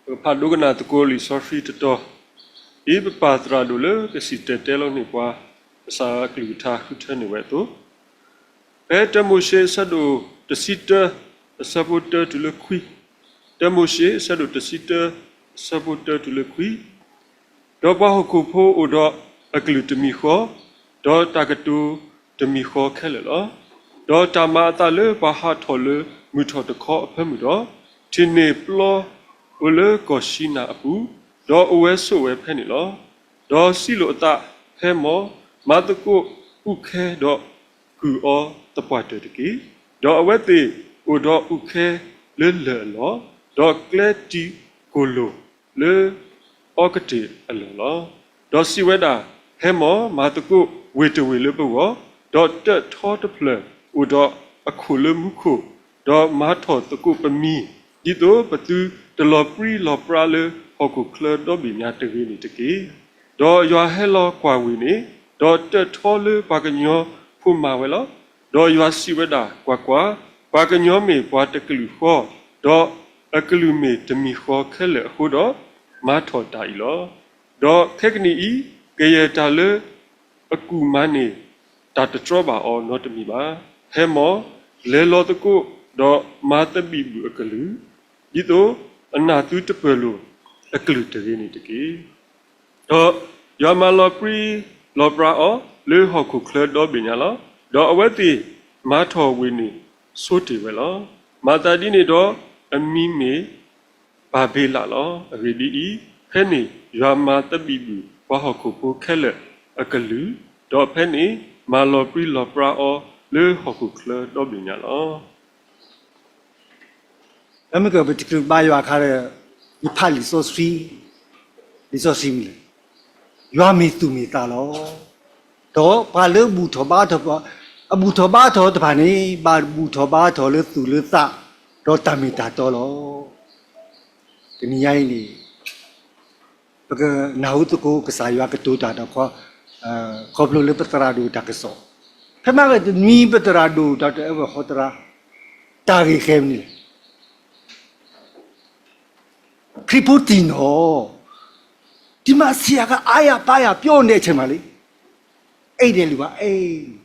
ပကဖးဒိကနၣ်သကိးလံာ်စီဆှံတတီၤ, ဒ်ပပၢ်သရၣ်ဒိၣ်လၢကစံၣ်တဲၤတဲလီၤန့ၢ်ပှၤ ကစၢ်အကလုၢ်ကထါဃုထၢန့ၢ်ဝဲအသိး, ဖဲတၢမိၤၡ့အဆၢဒိၣ်တဆံတၢ အဆၢဖိတၢတုၤလၢခွံ, တၢမိၤၡ့အဆၢဒိၣ်တဆံတၢ အဆၢဖိတၢတုၤလၢခွံ, ဒီးပှၤဟီၣ်ခိၣ်ဖိအိၣ်ဒီးအကလုၢ်တမံၤဃီ, ဒီးတၢ်ကတိၤတမံၤဃီခဲလၢာ်လီၤ. ဒီးတၢ်မၤအသးလၢပှၤဟးထီၣ်လၢမုၢ်ထီၣ်တခီအဖၢမုၢ်ဒီး, ထံၣ်န့ၢ်ပျီအိၣ်လၢကီၢ်�ၡံနၤအပူၤ, ဒီးအိၣ်ဝဲဆိးဝဲဖဲန့ၣ်လီၤ. ဒီးစံးလိာ်အသး, ဟဲမီၢ်, မၤသကိးအူးခဲဒီးကုၢ်အီၤသပှၢ်တၢၢ်တက့ၢ်. ဒီးအဝဲသ့ၣ်အိၣ်ဒီးအူးခဲလၢလၢၢ်အလီၢ်, ဒီးကျဲတံၤကိၢ်လိၣ်လၢအီကတ့ၢ်အလီၢ်လီၤ. ဒီးစံးဝဲဒၣ်, ဟဲမီၢ်, မၤသကိးဝ့ၢ်တဝ့ၢ်လၢပဂီၢ်, ဒီးတၢးထီတဖျၢၣ်အိၣ်ဒီးအခိၣ်လၢမူခိၣ်, ဒီးမၤထီၣ်သကိးပမံၤ, ဒ်သိးပသုတလီၤပြံလီၤပြါလၢဟီၣ်ခိၣ်ချၢဒီဘ့ၣ်ညါတဂ့ၤန့ၣ်တက့ၢ်. ဒီးယွၤဟဲလီၤကွၢ်ဝ့ၢ်န့ၣ်, ဒီးတၢးထီလၢပှၤကညီဖိမၤဝဲလီၤ. ဒီးယွၤစံးဝဲဒၣ်, ကွၢ်ကွၢ်, ပှၤကညီမ့ၢ်ပှၤတကလုာ်ဃီ, ဒီးအကလုၢ်မ့ၢ်တမံၤဃီခဲလၢာ်အဃိဒီး, မၤထီၣ်တၢ်အံၤလီၤ. ဒီးခဲကနံၣ်အံၤ, ကယဲၢ်တၢ်လၢအကူၣ်မၤန့ၣ် တၢ်တတြီဘၣ်အီၤနီတမံၤဘၣ်. ဟဲမီၢ်, လဲၤလီၤသကိး, ဒီးမၤသဘံၣ်ဘုၣ်အကလုၢ်, ဒ်သိးအနၢ်သုတပၢၢ်လိာ်အကလုၢ်တဂ့ၤန့ၣ်တက့ၢ်. ဒီးယွၤမၤလီၤပြံလီၤပြါအီၤလၢဟီၣ်ခိၣ်ချၢဒီဘ့ၣ်ညါလီၤ. ဒီးအဝဲသ့ၣ်မၤထီၣ်ဝ့ၢ်န့ၣ်ဆိတ့ၢ်ဝဲလီၤ. မၤသးဒ်န့ၣ်ဒီး, အမံၤမ့ၢ်ဘၤဘ့လးလီၤ. အဂ့ၢ်ဒ်အံၤ, ဖဲန့ၣ်ယွၤမၤသဘံၣ်ဘုၣ်ပှၤဟီၣ်ခိၣ်ဖိခဲလၢာ်အကလုၢ်, ဒီးဖဲန့ၣ်မၤလီၤပြံလီၤပြါအီၤလၢဟီၣ်ခိၣ်ချၢဒီဘ့ၣ်ညါလီၤ. မ့ၢ်ကပတချုးဘါယွၤအခါဒီး, ယဖးလံာ်စီဆှံ, လံာ်စီဆှံမနုၤလဲၣ်, ယွၤမ့ၢ်သူၣ်မ့ၢ်သးလီၤ. ဒီးပှၤလၢအဘူၣ်ထီၣ်ဘါထီၣ်, အဘူၣ်ထီၣ်ဘါထီၣ်တဖၣ်န့ၣ်, ဘၣ်ဘူၣ်ထီၣ်ဘါထီၣ်လၢသူၣ်လၢသး, ဒီးတၢ်မ့ၢ်တၢ်တီလီၤ. တနံၤညါအံၤန့ၣ် ပကနၢ်ဟူသကိးကစၢ်ယွၤကတိၤတၢ်ဒီး ခီဖျိလၢပသရၣ်ဒိၣ်တၢ်ကစီၣ်, ဖဲမ့ၢ်ဂ့ၤတနွံပသရၣ်ဒိၣ်ဒီးတအဲၣ်ဝဲဟီတရါ, တၢ်ဂ့ၢ်ဃဲမနုၤလဲၣ်, ခရံာ်ဖိတံၢ်နီၢ်, ဒံးမးဆံးအကါအါယၤပာ်ယၤ ပြောနေအချိန်မှာလေ, အဲၣ်ဒိးလူၤဘၣ်အဲၣ်,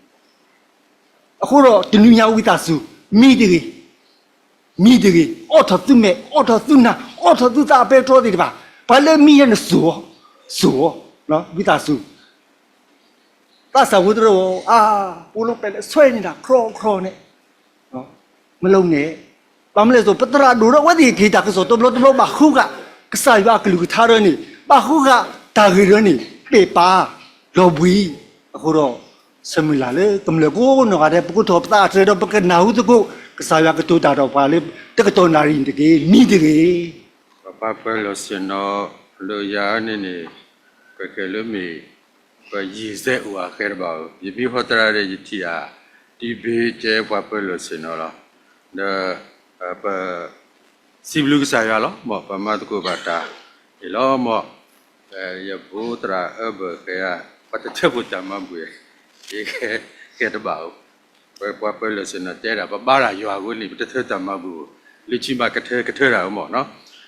အဃိဒီးတနွံညါဝံသးစူၤ, မံတဂ့ၤ, မံတဂ့ၤ, အိးထီၣ်သုမဲာ်, အိးထီၣ်သုနၢ်, အိးထီၣ်သုသးအပဲတြီသ့ၣ်တဖၣ်, ပှၤလၢမံယဲန့ၣ်စိာ်အီၤ, စိာ်အီၤ, ဝံသးစူၤ သးစၢ်ဖိတရၢအီၤ, အါ, ပူၤလီၤပဲာ်လၢဆွဲန့ၣ်တၢ်ခရီခရီန့ၣ်, မ့ၢ်လီၤန့ၣ်, ဘၣ်မနုၤလဲၣ်အသိး ပသရၣ်ဒိၣ်ဒီးအဝဲသ့ၣ်က့ၤတၢ်ကစီၣ်တဘျီတဘျီ ဘၣ်ဃုဃာ်ကစၢ်ယွၤအကလုၢ်ကထါရၢန့ၣ်, ဘၣ်ဃုဃာ်တၢ်ဂ့ၢ်ရၢန့ၣ်, ပ့ၢ်ပာ်, လီၤဘှံး, အဃိဒီး, ဆၢမုၢ်လၢ်လၢကမျၢၢ်ကိးနီၢ်ဂၤဒဲး ပကထီၣ်ပသးအတြဲၤဒီး ပကနၢ်ဟူသကိး ကစၢ်ယွၤကတိၤတၢ်ဒီးပှၤလၢ တကတီၢ်နၣ်ရံၣ်န့ၣ်တက့ၢ်, မံတဂ့ၤ. ပပှၤပၢၤလီၢ်ဆ့ၣ်နီၤ လၢယၤန့ၣ်န့ၣ်, ပကဲလၢမ့ၢ် ပယံာ်စဲအိၣ်အဃဲတဘၣ်ဧိၤ, ယမံဟီတရါဒီးယထံၣ်ဧါ, တံဘ့ကဲပှၤပၢၤလီၢ်ဆ့ၣ်နီၤလီၤ. ဒီး ပ စံးဘျုးကစၢ်ယွၤလီၤ. မ်ပမၤသကိးဘၣ်တၢ်န့ၣ်လီၤ. မ် ယဖိသရၣ်အၢဘၢၣ်ဃဲဧါ, ပှၤတထၢဖှိၣ်တၢ်မၤဘူၣ်, ယကဲတဘၣ်ဧိၤ, ပပှၤပၢၤလီၢ်ဆ့ၣ်နီၤတဲဒၣ် ပဘါတၢ်ယွၤအဃိန့ၣ် ပတထၢတၢ်မၤဘူၣ်, လၢခံဘၣ်ကထၢကထၢတၢ်ဧိၤမ့ၢ်နီၤ.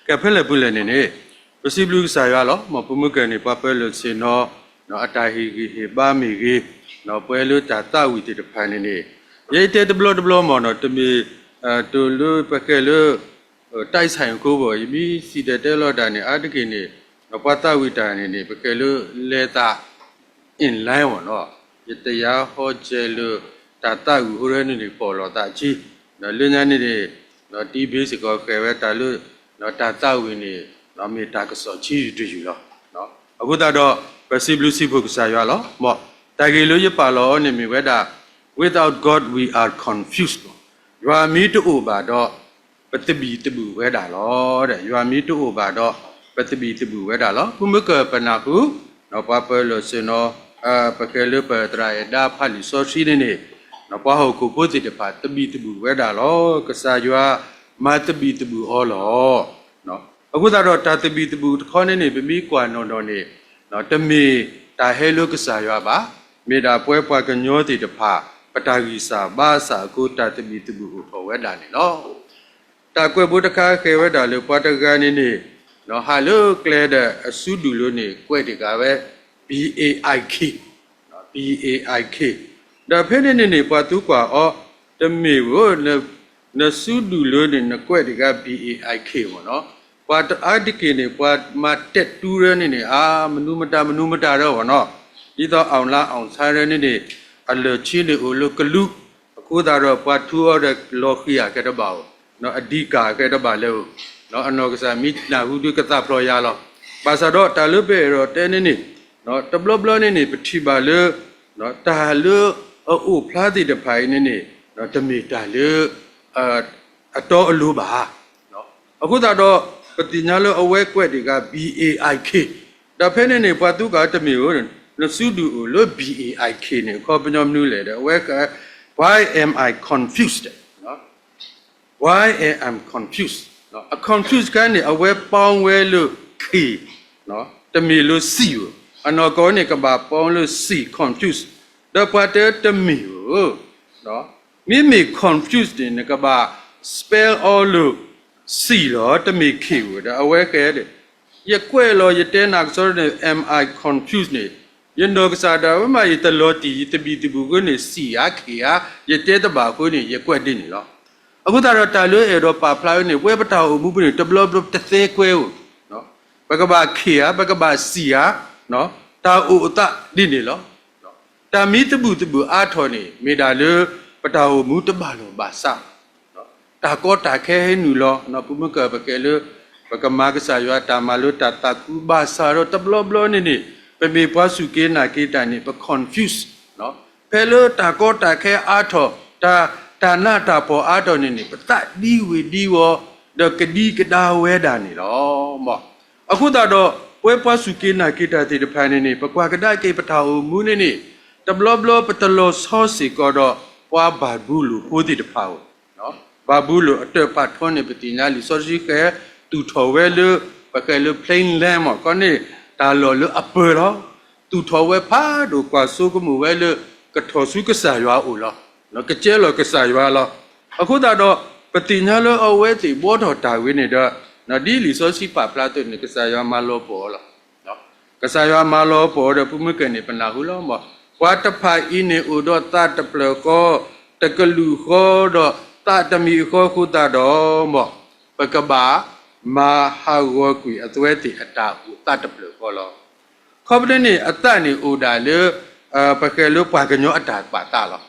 ကဲဖဲလဲၣ်ပူၤလဲၣ်န့ၣ်န့ၣ်, ပစံးဘျုးကစၢ်ယွၤလီၤ. မ်ပမုၢ်ကၢၢ်န့ၣ် ပှၤပၢၤလီၢ်ဆ့ၣ်နီၤ အတၢ်ဟ့ၣ်ဂံၢ်ဟ့ၣ်ဘါမ့ၢ်ဂ့ၤ, ပှဲၤလၢတၢ်သးဝံၣ်သ့ၣ်တဖၣ်န့ၣ်န့ၣ်, ယဲယတဲတဘျီတဘျီမ့ၢ်နီၤ, တမ့ၢ် တိၢ်လၢပကဲလၢ တၢ်အံၣ်ဆၣ်အံၣ်ကိးဘၣ်, ယမ့ၢ်စံၣ်တဲၤတဲလီၤတၢ်န့ၣ် အါတက့ၢ်န့ၣ်, ပှၤသးဝံၣ်တၢ်န့ၣ်န့ၣ် ပကဲလၢလဲၤသး in line မ့ၢ်နီၤ, ယတယါဟီကဲလၢ တၢ်သးဝံၣ်အဃိန့ၣ်န့ၣ် ပိာ်လီၤသးက့, လၢညါန့ၣ်န့ၣ်, တံဘ့စ့ၢ်ကီးဃဲၤဝဲတၢ်လၢ တၢ်သးဝံၣ်န့ၣ် မ့ၢ်တၢ်ကစီၣ်ဆံးတယုၢ်လီၤ. အဃိသတးဒီး ပစံးဘျုးစံးဖှိၣ်ကစၢ်ယွၤလီၤ. မ်တၢ်ဂ့ၢ်လၢယပာ်လီၤအီၤန့ၣ်မ့ၢ်ဝဲဒၣ်, Without God we are confused, ယွၤမ့ၢ်တအိၣ်ဘၣ်ဒီး ပသဘံၣ်သဘုၣ်ဝဲဒၣ်လီၤ. ယွၤမ့ၢ်တအိၣ်ဘၣ်ဒီး ပသဘံၣ်သဘုၣ်ဝဲဒၣ်လီၤ. ပမုၢ်ကၢၢ်ပနၢ်ဟူ ပှၤပၢလီၢ်ဆ့ၣ်နီၤ ပဃဲၤလၢပသရၣ်အဲၣ်ဒါဖးလံာ်စီဆှံန့ၣ်န့ၣ် ပှၤဟီၣ်ခိၣ်ဖိသ့ၣ်တဖၣ်သဘံၣ်သဘုၣ်ဝဲဒၣ်လီၤ. ကစၢ်ယွၤမၤသဘံၣ်သဘုၣ်အီၤလီၤ. အဃိသတးဒီးတၢ်သဘံၣ်သဘုၣ်တခီန့ၣ်န့ၣ် ပမ့ၢ်ကွၢ်နီၢ်နီၢ်န့ၣ် တမ့ၢ်တၢ်ဟဲလၢကစၢ်ယွၤဘၣ်, မ့ၢ်ဒၣ်ပဝဲပှၤကညီသ့ၣ်တဖၣ် ပတၢ်ဂံၢ်စၢ်ဘါစၢ်အဃိ တၢ်သဘံၣ်သဘုၣ်အိၣ်ထီၣ်ဝဲဒၣ်န့ၣ်လီၤ. တၢ်ကွဲးဖိတခါဃဲၤဝဲဒၣ်လၢပှၤတဂၤန့ၣ်န့ၣ် ဟးလၢကျဲဒီးအစုဒုၣ်လိၤန့ၣ် ကွဲးတဂၤဝဲ B A I K, B A I K, ဒီးဖဲန့ၣ်န့ၣ်န့ၣ် ပှၤသံကွၢ်အီၤ, တမ့ၢ်ဧိၤ, နစုဒုၣ်လိၤန့ၣ် နကွဲးတဂၤ B A I K မ့ၢ်နီၤ, ပှၤတအါတက့ၢ်န့ၣ် ပှၤမၤတဲာ်တူရၢန့ၣ်န့ၣ် အါ မနုၤမတၤ မနုၤမတၤရၢမ့ၢ်နီၤ, ဒ်သိး အောင်လင်း အောင်ဆန်း ရၢန့ၣ်န့ၣ် အလၢၢ်ဆ့န့ၣ်အိၣ်လၢကလူး, အဃိသတးဒီးပှၤထူအီၤဒီးလီၤဃံၤအဃဲတဘၣ်ဧိၤ, အဒံကၢ်အဃဲတဘၣ်လၢဧိၤ, အနီၢ်ကစၢ်မ့ၢ်နၢ်ဟူဒုးကသးဖျိယၤလီၤ. ဘၣ်ဆၣ်ဒီးတၢ်လၢပအဲၣ်ဒိးတဲန့ၣ်န့ၣ် တဘျီဘျီန့ၣ်န့ၣ် ပထံၣ်ဘၣ်လၢ တၢ်လၢအအိၣ်ဖျါသ့ၣ်တဖၣ်အံၤန့ၣ်န့ၣ် တမ့ၢ်တၢ်လၢ အတီအလိၤဘၣ်. အဃိသတးဒီး ပသ့ၣ်ညါလၢအဝဲကွဲးတဂၤ B A I K, ဒီးဖဲန့ၣ်န့ၣ် ပှၤသံကွၢ်တမ့ၢ်ဧိၤ, နစုဒုၣ်အိၣ်လၢ B A I K န့ၣ် အခီပညီမနုၤလဲၣ်ဒီး အဝဲဃဲၤ Why am I confused? Why am I confused? အ confused ခါန့ၣ် အဝဲပီဝဲလၢ K, တမ့ၢ်လၢ C ဧိၤ, အနီၢ်ကီၢ်န့ၣ် ကဘၣ်ပီလၢ C, confused, ဒီးပှၤတဲတမ့ၢ်ဧိၤ, မ့မ့ၢ် confused န့ၣ် နကဘၣ် spell အီၤလၢ C လီၤ, တမ့ၢ် K ဧိၤဒီး အဝဲဃဲၤဒီး ယကွဲးလီၤ ယတဲနၤကစီဒီန့ၣ် am I confused န့ၣ်, ယနီၢ်ကစၢ်ဒၣ်ဝဲမး ယတလီၤတံၢ် ယသဘံၣ်သဘုၣ်အဃိန့ၣ် C ဧါ K ဧါ, ယတဲတဘၣ်အဃိန့ၣ် ယကွဲးဒ်န့ၣ်လီၤ. အဃိသတးဒီးတၢ်လၢအဲၣ်ဒိးပာ်ဖျါဝဲန့ၣ် ပဝဲပတၢ်အိၣ်မူပူၤန့ၣ် တဘျီဘျီတသဲကွဲဧိၤ, ပကဘၣ် K ဧါ, ပကဘၣ် C ဧါ, တၢ်အိၣ်အသးဒ်န့ၣ်လီၤ. တၢ်မ့ၢ်သဘံၣ်သဘုၣ်အါထီၣ်န့ၣ် မ့ၢ်ဒၣ်လၢ ပတၢ်အိၣ်မူတဘၣ်လိာ်ဘၣ်စး, တၢ်ကီတၢ်ခဲဟဲနုာ်လီၤ, ပမ့ၢ်ကပကဲလၢ ပကမၤကစၢ်ယွၤတၢ်မၤလိတၢ်သးခု ဘၣ်ဆၣ်ဒီးတဘျီဘျီန့ၣ်န့ၣ် ပမ့ၢ်ပှၤစူၢ်က့ၤနာ်က့ၤတၢ်န့ၣ် ပ confuse, ဖဲလၢတၢ်ကီတၢ်ခဲအါထီၣ်, တၢ် တၢ်နးတၢ်ဖှီၣ်အါထီၣ်န့ၣ်န့ၣ် ပသးဒံဝ့ၤဒံဝီၤ ဒီးကဒံကဒါဝဲဒၣ်န့ၣ်လီၤ. အဃိသတးဒီးပဝဲပှၤစူၢ်က့ၤနာ်က့ၤတၢ်သ့ၣ်တဖၣ်န့ၣ်န့ၣ် ပကွၢ်ကဒါက့ၤပတၢ်အိၣ်မူန့ၣ်န့ၣ် တဘျီဘျီပတလီၤဆီစ့ၢ်ကီးဒီး ပှၤဘၤဘူလိၣ်ဖိသ့ၣ်တဖၣ်ဧိၤ, ဘၤဘူလိၣ်အတၢၣ်ပာ်ထီန့ၣ် ပသ့ၣ်ညါလံာ်စီဆှံဃဲၤ သူၣ်ထီၣ်ဝဲလၢ ပဃဲၤလၢ plain land မ့ၢ်ကီန့ၣ် တၢ်လီၢ်လၢအပၢၤလီၤ. သူၣ်ထီၣ်ဝဲဖးဒိၣ်ကွၢ်စိကမိၣ်ဝဲလၢ ကထီၣ်ဆူကစၢ်ယွၤအအိၣ်လီၤ. ကကဲလီၤကစၢ်ယွၤလီၤ. အဃိသတးဒီး ပသ့ၣ်ညါလၢအဝဲသ့ၣ်ဘှီထီၣ်တၢ်ဝဲန့ၣ်ဒီး ဒ်လံာ်စီဆှံပာ်ဖျါအသိးန့ၣ် ကစၢ်ယွၤမၤလီၤပှီၢ်အီၤလီၤ. ကစၢ်ယွၤမၤလီၤပှီၢ်အီၤဒီး ပမ့ၢ်ကဲန့ၣ် ပနၢ်ဟူလီၤမး, ပှၤတဖၣ်အံၤန့ၣ်အိၣ်ဒီးသးတဖျၢၣ်ဃီ, တကလုာ်ဃီဒီးသးတမံၤဃီအဃိသတးဒီးမး, ပကဘၣ်မၤဟးဂီၤကွံာ်အဝဲသ့ၣ်အတၢ်အိၣ်သးတဖျၢၣ်ဃီလီၤ. ခီဖျိန့ၣ် အသးန့ၣ်အိၣ်ဒၣ်လၢ ပဃဲၤလၢပှၤကညီအတၢ်ပာ်သးလီၤ.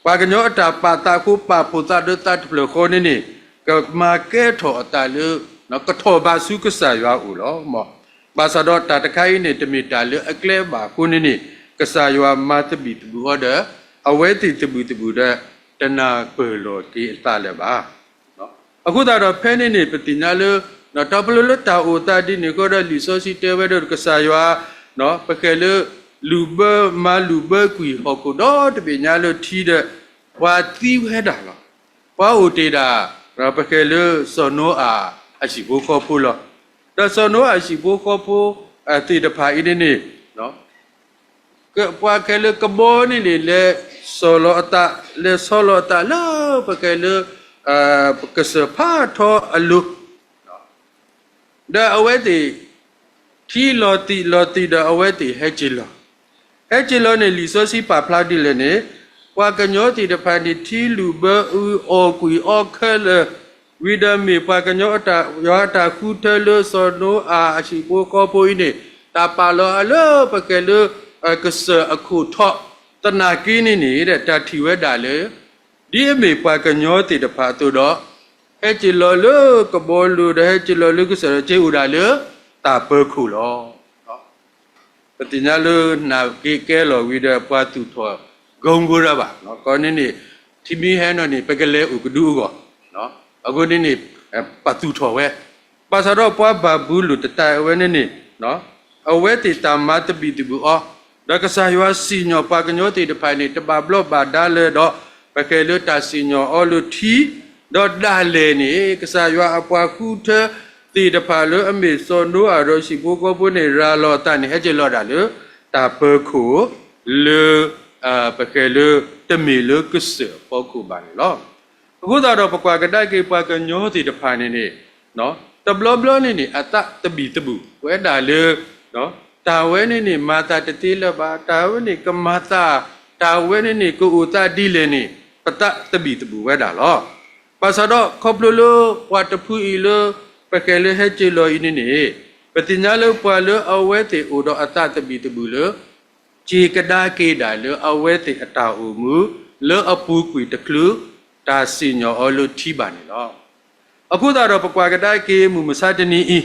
ပှၤကညီအတၢ်ပာ်သးအဃိ ပာ်ဖှိၣ်သးဒီးသးတဖျၢၣ်ဃီန့ၣ်န့ၣ် ကမၤကဲထီၣ်အသးလၢ ကထီၣ်ဘးဆူကစၢ်ယွၤအအိၣ်လီၤ. ဘၣ်ဆၣ်ဒီးတၢ်တခါအံၤန့ၣ် တမ့ၢ်တၢ်လၢအကျဲဘၣ်အဃိန့ၣ်န့ၣ် ကစၢ်ယွၤမၤသဘံၣ်သဘုၣ်အီၤဒီး အဝဲသ့ၣ်သဘံၣ်သဘုၣ်ဒီး တနၢ်ပၢၢ်လီၤက့ၤအသးလၢၤဘၣ်. အဃိသတးဒီးဖဲန့ၣ်န့ၣ် ပသ့ၣ်ညါလၢ တၢ်ဖျိလၢတၢ်အိၣ်သးဒ်န့ၣ်အဃိဒီး လံာ်စီဆှံတဲဝဲဒီးကစၢ်ယွၤ ပဃဲၤလၢ လူၤဘၢမၤလူၤဘၢကွံာ်ဟီၣ်ခိၣ်ဒီတဘ့ၣ်ညါလၢထံဒီး ပှၤသံဝဲဒၣ်လီၤ. ပှၤအိၣ်တ့ၢ်ဒၣ် ပဃဲၤလၢစီၤနိအၤအဟံၣ်ဖိဃီဖိလီၤ. ဒီးစီၤနိအၤဟံၣ်ဖိဃီဖိသ့ၣ်တဖၣ်အံၤန့ၣ်န့ၣ် ပှၤဃဲၤလၢကဘီန့ၣ်န့ၣ် လဲၤဆီၣ်လီၤအသး လဲၤဆီၣ်လီၤအသးလၢပဃဲၤလၢ ကစၢၢ်ဖးထီအလိၤ ဒီးအဝဲသ့ၣ် ထံလီၤသံးလီၤသံးဒီးအဝဲသ့ၣ်ဟဲက့ၤလီၤ. ဟဲက့ၤလီၤန့ၣ် လံာ်စီဆှံပာ်ဖျါဒ်လဲၣ်န့ၣ် ပှၤကညီသ့ၣ်တဖၣ်န့ၣ် ထံလုာ်ဘၢအုးအီၣ်ကွံာ်အီခဲလၢာ် ဝံၤဒီးမ့ၢ်ပှၤကညီ ယွၤအတၢ်ဃုထၢလၢစီၤနိအၤအဟံၣ်ဖိဃီဖိအံၤန့ၣ် တၢ်ပာ်လီၤအါလၢပဃဲၤလၢ ကစၢၢ်အခိၣ်ထီ သနာ်က့န့ၣ်န့ၣ် တၢ်ထံၣ်ဝဲဒၣ်လၢ ဒ်အမ့ၢ်ပှၤကညီသ့ၣ်တဖၣ်အသိးဒီး ဟဲက့ၤလီၤလၢကဘီလိၤဒီး ဟဲက့ၤလီၤလၢကစၢၢ်ဒီး က့ၤအိၣ်ဒၣ်လၢတၢ်ပၢၤခိၣ်လီၤ. ပသ့ၣ်ညါလၢနာ်က့ၤကဲလီၤဝံၤဒီး ပှၤသူၣ်ထီၣ် ကီမူရဘၣ် ကီန့ၣ်န့ၣ် ထံမ့ၢ်ဟဲနီၣ်န့ၣ် ပကလဲၤအိၣ်ကဒုအဂီၢ် အဃိန့ၣ်န့ၣ် ပှၤသူၣ်ထီၣ်ဝဲ ဘၣ်ဆၣ်ဒီးပှၤဘၤဘူလိၣ်တတၢ်အဝဲန့ၣ်န့ၣ် အဝဲသ့ၣ်တၢ်မၤသဘံၣ်သဘုၣ်အီၤ, ဒီးကစၢ်ယွၤစံၣ်ညီၣ်ပှၤကညီသ့ၣ်တဖၣ်န့ၣ် တဘၣ်ဘျီဘၣ်ဒါလၢၤဒီး ပဃဲၤလၢတၢ်စံၣ်ညီၣ်အီၤလၢထံ, ဒီးဒၣ်လဲာ်န့ၣ် ကစၢ်ယွၤအပှၤဃုထၢသ့ၣ်တဖၣ်လၢအမ့ၢ်စီၤနိအၤဒီးဟံၣ်ဖိဃီဖိန့ၣ် ရၤလီၤအသးန့ၣ် ဟဲက့ၤလီၤဒၣ်လၢ တၢ်ပၢၤခိၣ်လၢ ပဃဲၤလၢတမ့ၢ်လၢကစၢၢ်အဖီခိၣ်ဘၣ်န့ၣ်လီၤ. အဃိသတးဒီး ပကွၢ်ကဒါက့ၤပှၤကညီသ့ၣ်တဖၣ်န့ၣ်န့ၣ် တဘျီဘျီန့ၣ်န့ၣ် အသးသဘံၣ်သဘုၣ်ဝဲဒၣ်လၢ တၢ်ဝဲန့ၣ်န့ၣ် မၤသးတသ့လၢၤဘၣ်, တၢ်ဝဲန့ၣ်ကမၤသး, တၢ်ဝဲန့ၣ်န့ၣ် ကအိၣ်သးဒ်လဲၣ်န့ၣ် ပသးသဘံၣ်သဘုၣ်ဝဲဒၣ်လီၤ. ဘၣ်ဆၣ်ဒီး ခီဖျိလၢပှၤတဖုအံၤလၢ ပဃဲၤလၢဟဲက့ၤလီၤအံၤန့ၣ်န့ၣ် ပသ့ၣ်ညါလၢပှၤလၢအဝဲသ့ၣ်အိၣ်ဒီးအသးသဘံၣ်သဘုၣ်လၢ က့ၤကဒါက့ၤဒၣ်လၢအဝဲသ့ၣ်အတၢ်အိၣ်မူ လၢအပူၤကွံာ်တချုး တၢ်စံၣ်ညီၣ်အီၤလၢထံဘၣ်န့ၣ်လီၤ. အဃိသတးဒီး ပကွၢ်ကဒါက့ၤမုၢ်မဆါတနံၤအံ